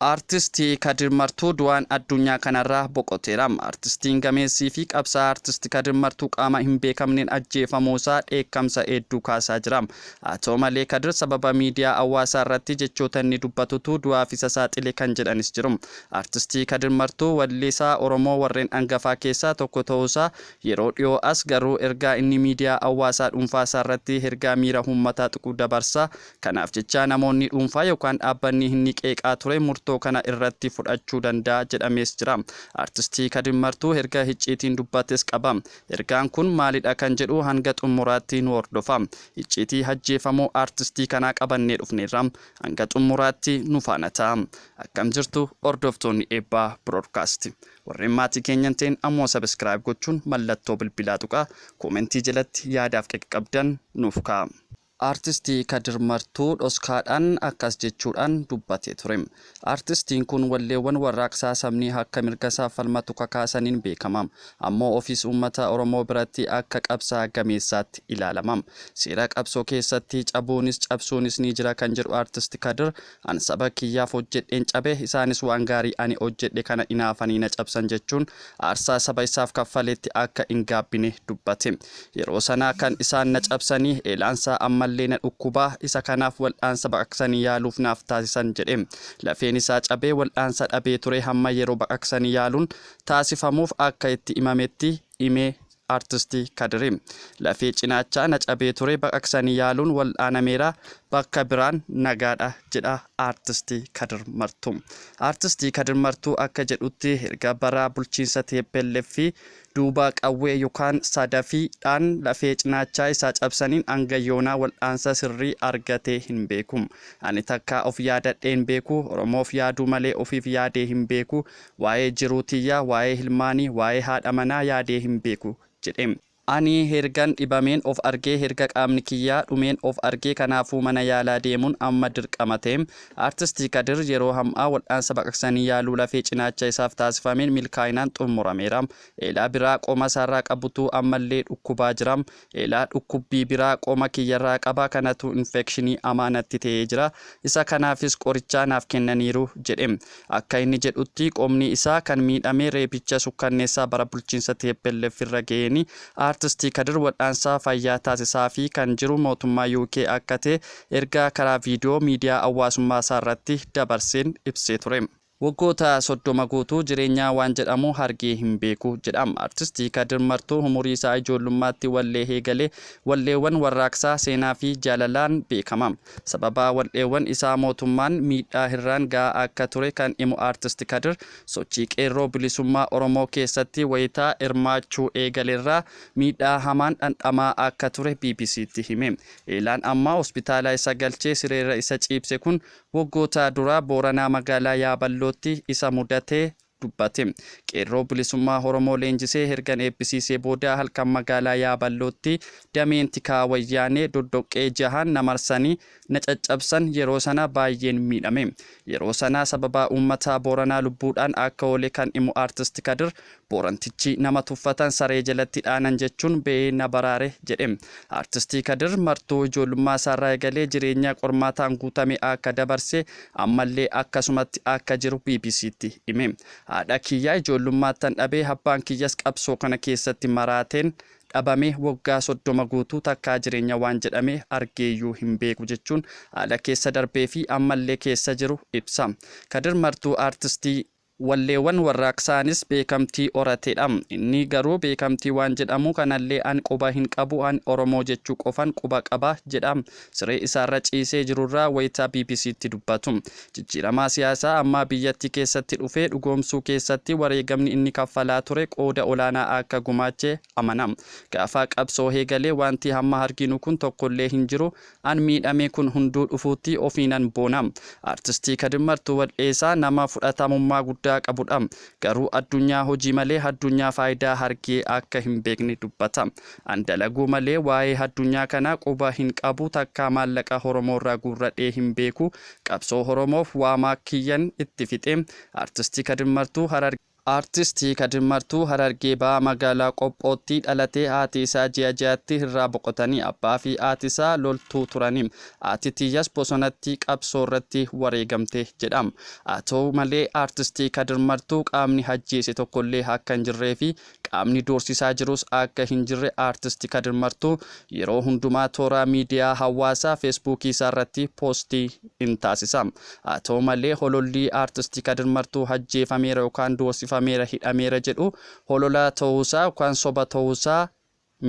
Artisti Kadir Martuu du'aan addunyaa kanarraa boqoteera. Artistiin gameessii fi qabsaa'aa Artisti Kadir Martuu qaama hin beekamneen ajjeefamuu isaa dheekkamsa hedduu kaasaa jira. Haa ta'u malee Kadir sababa miidiyaa hawaasaa irratti jechoota inni dubbatutu du'aaf isa saaxile kan jedhanis jiru. Artistii Kadir Martuu wallisaa Oromoo warreen hangafaa keessaa tokko ta'uusaa yeroo dhiyoo as garuu ergaa inni miidiyaa hawaasaa dhuunfaasaa irratti ergaa miira uummataa tuqu dabarsa. Kanaaf jecha namoonni dhuunfaa yookaan dhaabbanni inni qeeqaa ture murtoo kana irratti fudhachuu danda'a jedhamees jira. Artistii Kadir Martuu erga icciitiin dubbates qaba. Ergaan kun maalidha kan jedhu hanga xumuraatti nu hordofa. Icciitii ajjeefamuu artistii kanaa qabannee dhufneerra. Hanga xumuraatti nu faana ta'a. Akkam jirtu hordoftoonni Eebbaa Broadcast. Warreen maatii keenya hin ta'in ammoo subscribe gochuun mallattoo bilbilaa tuqaa. Koomentii jalatti yaadaaf qeeqa qabdan nuuf kaa'a. Artisti Kadir Martuu dhoskaadhaan akkas jechuudhaan dubbatee ture. Artistiin kun walleewwan warraaqsaa sabni akka mirgasaaf falmatu kakaasaniin beekama. Ammoo ofiis uummata Oromoo biratti akka qabsaa gameessaatti ilaalama. Seera qabsoo keessatti cabuunis cabsuunis ni jira kan jedhu Artisti Kadir, an saba kiyyaaf hojjedheen cabe, isaanis waan gaarii ani hojjedhe kana inaafanii na cabsan jechuun aarsaa saba isaaf kaffaletti akka hin gaabbine dubbate. Yeroo sana kan isaan na cabsanii eelaansaa ammallee na dhukkubaa isa kanaaf wal'aansa baqaqsanii yaaluuf naaf taasisan jedhe. Lafeen isaa cabee wal'aansa dhabee ture hamma yeroo baqaqsanii yaaluun taasifamuuf akka itti himametti hime Artisti Kadiri. Lafee cinaachaa na cabee ture baqaqsanii yaaluun wal'aanameera bakka biraan nagaadha jedha Artisti Kadir Martuu. Artisti Kadir Martuu akka jedhutti erga bara bulchiinsa tplf duuba qawwee yokaan sadafii dhaan lafee cinaachaa isaa cabsaniin hanga yoonaa wal'aansa sirrii argatee hin beeku. Ani takkaa of yaadadhee hin beeku, Oromoof yaaduu malee ofiif yaadee hin beeku, waa'ee jiruu tiyyaa, waa'ee ilmaanii, waa'ee haadha manaa yaadee hin beeku jedhe. Ani ergan dhibameen of argee, erga qaamni kiyyaa dhumeen of argee kanaafuu mana yaalaa deemuun amma dirqama ta'e. Artist Kadir yeroo ham'aa wal'aansa baqaqsanii yaaluu lafee cinaacha isaaf taasifameen milkaa'inaan xumurameera. Eelaa biraa qomasaarraa qabutu ammallee dhukkubaa jira. Eelaa dhukkubbii biraa qoma kiyyarraa qaba kanatu infekshinii hamaa natti ta'ee jira. Isa kanaafis qorichaa naaf kennaniiru jedhe. Akka inni jedhutti qomni isaa kan miidhame reebicha sukkanneessaa bara bulchiinsa tplf irra ga'eeni. Aartisti Kadir wal'aansa fayyaa taasisaafii kan jiru mootummaa UK akka ta'e ergaa karaa viidiyoo miidiyaa hawaasummaasaarratti dabarseen ibsee ture. Waggoota 30 guutuu jireenyaa waan jedhamu argee hin beeku jedha. Artisti Kadir Martuu umurii isaa ijoollummaatti wallee eegale. Walleewwan warraaqsaa, seenaa fi jaalalaan beekama. Sababa walleewwan isaa mootummaan miidhaa irraan ga'aa akka ture kan himu Artist Kadir, sochii Qeerroo Bilisummaa Oromoo keessatti wayita hirmaachuu eegalerraa miidhaa hamaan dhandhamaa akka ture BBCtti hime. Eelaan amma hospitaala isa galchee sireerra isa ciibse kun Waggoota dura Booranaa magaalaa Yaaballootti isa mudate dubbate. Qeerroo Bilisummaa Oromoo leenjisee ergan eebbisiisee booda halkan magaalaa Yaaballootti dameen tikaa Wayyaanee doddoqqee jahaan na marsanii na caccabsan yeroo sana baayyeen miidhame. Yeroo sana sababa uummata Booranaa lubbuudhaan akka oole kan himu Artist Kadir, Boorantichi nama tuffatan saree jalatti dhaanan jechuun ba'ee na baraare jedhe. Artisti Kadir Martuu ijoollummaa isaarraa eegalee jireenya qormaataan guutame akka dabarse ammallee akkasumatti akka jiru BBCtti hime. Haadha kiyya ijoollummaattan dhabe, abbaan kiyyas qabsoo kana keessatti maraateen dhabame waggaa 30 guutuu takkaa jireenya waan jedhame argeeyyuu hin beeku jechuun haala keessa darbee fi ammallee keessa jiru ibsa. Kadir Martuu artistii Walleewwan warraaqsaanis beekamtii horatedha. Inni garuu beekamtii waan jedhamu kanallee an quba hin qabu, an Oromoo jechuu qofan quba qaba, jedha siree isaarra ciisee jirurraa wayita BBCtti dubbatu. Jijjiiramaa siyaasaa ammaa biyyattii keessatti dhufe dhugoomsuu keessatti wareegamni inni kaffalaa ture qooda olaanaa akka gumaache amana. Gaafa qabsoo eegale wanti amma arginu kun tokkollee hin jiru, An miidhamee kun hunduu dhufuutti ofiinan boona. Artistii Kadir Martuu Wadheesaa nama fudhatamummaa guddaa qabudha. Garuu addunyaa hojii malee addunyaa faayidaa argee akka hin beekne dubbata. An dalaguu malee waa'ee addunyaa kanaa quba hin qabu takkaa maallaqa Oromoorraa guurradhee hin beeku. Qabsoo Oromoof waamaa kiyyan itti fixe. Artistii Kadir Martuu Harargee. Artisti Kadir Martuu Harargee Bahaa magaalaa Qophootti dhalatee haati isaa ji'a ji'atti irraa boqotanii abbaa fi haati isaa loltuu turanii. Haati tiyyas bosonatti qabsoo irratti wareegamte jedhama. Haa ta'u malee Artistii Kadir Martuu qaamni ajjeese tokkollee akka hin jirree fi qaamni doorsisaa jirus akka hin jirre Artisti Kadir Martuu yeroo hundumaa toora miidiyaa hawaasaa Feesbuukii isaa irratti poostii hin taasisa. Haa ta'u malee holollii Artistii Kadir Martuu ajjeefameera yookaan doorsifameera hidhameera jedhu holola ta'uusaa yookaan soba ta'uusaa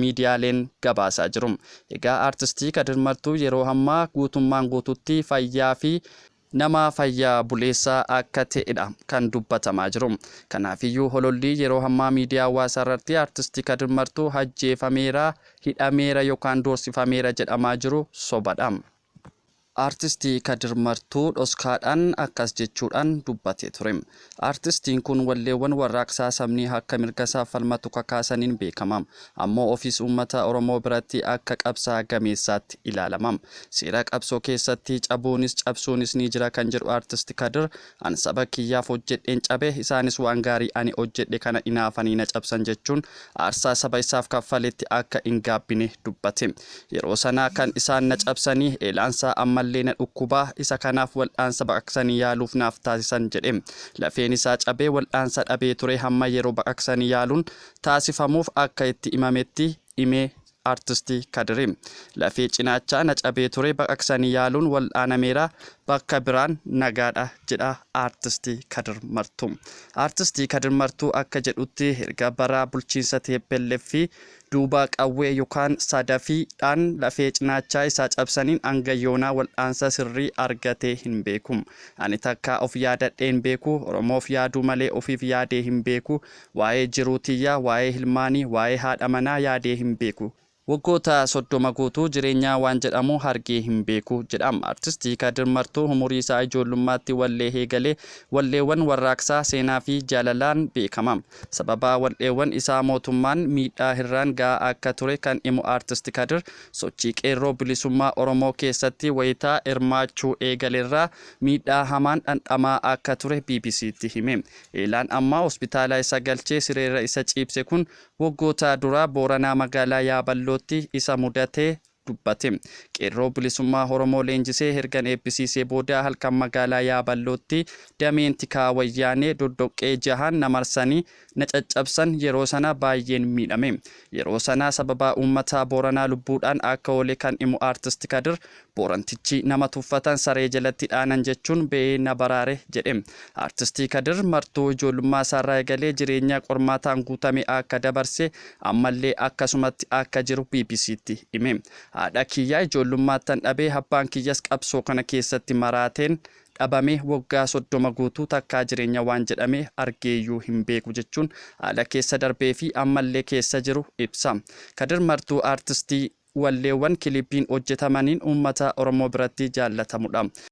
miidiyaaleen gabaasaa jiru. Egaa Artistii Kadir Martuu yeroo ammaa guutummaan guututti fayyaa fi nama fayyaa buleessaa akka ta'edha kan dubbatamaa jiru. Kanaafiyyuu holollii yeroo ammaa miidiyaa hawaasaa irratti Artistii Kadir Martuu ajjeefameera, hidhameera yookaan doorsifameera jedhamaa jiru sobadha. Artistii Kadir Martuu dhoskaadhaan akkas jechuudhaan dubbatee ture. Artistiin kun walleewwan warraaqsaa sabni akka mirga isaaf falmatu kakaasaniin beekama. Ammoo ofiis uummata Oromoo biratti akka qabsaa gameessaatti ilaalama. Seera qabsoo keessatti cabuunis cabsuunis ni jira kan jedhu Artisti Kadir, an saba kiyyaaf hojjedheen cabe, isaanis waan gaarii ani hojjedhe kana inaafanii na cabsan jechuun aarsaa saba isaaf kaffaletti akka hin gaabbine dubbate. Yeroo sana kan isaan na cabsanii eelaansaa ammallee na dhukkubaa, isa kanaaf wal'aansa baqaqsanii yaaluuf naaf taasisan jedhe. Lafeen isaa cabee wal'aansa dhabee ture hamma yeroo baqaqsanii yaaluun taasifamuuf akka itti himametti himee Artistii Kadiri. Lafee cinaachaa na cabee ture baqaqsanii yaaluun wal'aanameera, bakka biraan nagaadha jedha Artistii Kadir Martuu. Artistii Kadir Martuu akka jedhutti erga bara bulchiinsa TPLF fi duuba qawwee yookaan sadafiidhaan lafee cinaachaa isaa cabsaniin hanga yoonaa wal'aansa sirrii argatee hin beeku. Ani takkaa of yaadadhee hin beeku, Oromoof yaaduu malee ofiif yaadee hin beeku, waa'ee jiruu tiyyaa, waa'ee ilmaanii, waa'ee haadha manaa yaadee hin beeku. Waggoota 30 guutuu jireenyaa waan jedhamu argee hin beeku jedhama. Artistii Kadir Martuu umurii isaa ijoollummaatti wallee eegalee walleewwan warraaqsaa, seenaa fi jaalalaan beekama. Sababa walleewwan isaa mootummaan miidhaa irraan ga'aa akka ture kan himu Artisti Kadir, sochii qeerroo bilisummaa Oromoo keessatti wayitaa hirmaachuu eegalerraa miidhaa hamaan dhandhamaa akka ture BBCtti hime. Eelaan ammaa hospitaala isa galchee sireerra isa ciibse kun waggoota duraa Booranaa magaalaa Yaaballootti isa mudatee dubbate. Qeerroo bilisummaa Oromoo leenjisee ergan eebbisiisee booda halkan magaalaa Yaaballootti dameen tikaa wayyaanee doddoqqee jahan na marsanii na caccabsan, yeroo sana baay'een miidhame. Yeroo sana sababa uummata Booranaa lubbuudhaan akka oole kan himu Artist Kadir, Boorantichi nama tuffatan saree jalatti dhaanan jechuun ba'ee na baraare jedhe. Artistii Kadir Martuu ijoollummaa isaarraa eegalee jireenya qormaataan guutame akka dabarse ammallee akkasumatti akka jiru BBCtti hime. Haadha kiyyaa ijoollummaattan dhabee, abbaan kiyyas qabsoo kana keessatti maraateen dhabame, waggaa 30 guutuu takkaa jireenya waan jedhame argeeyyuu hin beeku jechuun haala keessa darbee fi ammallee keessa jiru ibsa. Kadir Martuu artistii walleewwan kilipiin hojjetamaniin uummata Oromoo biratti jaallatamudha.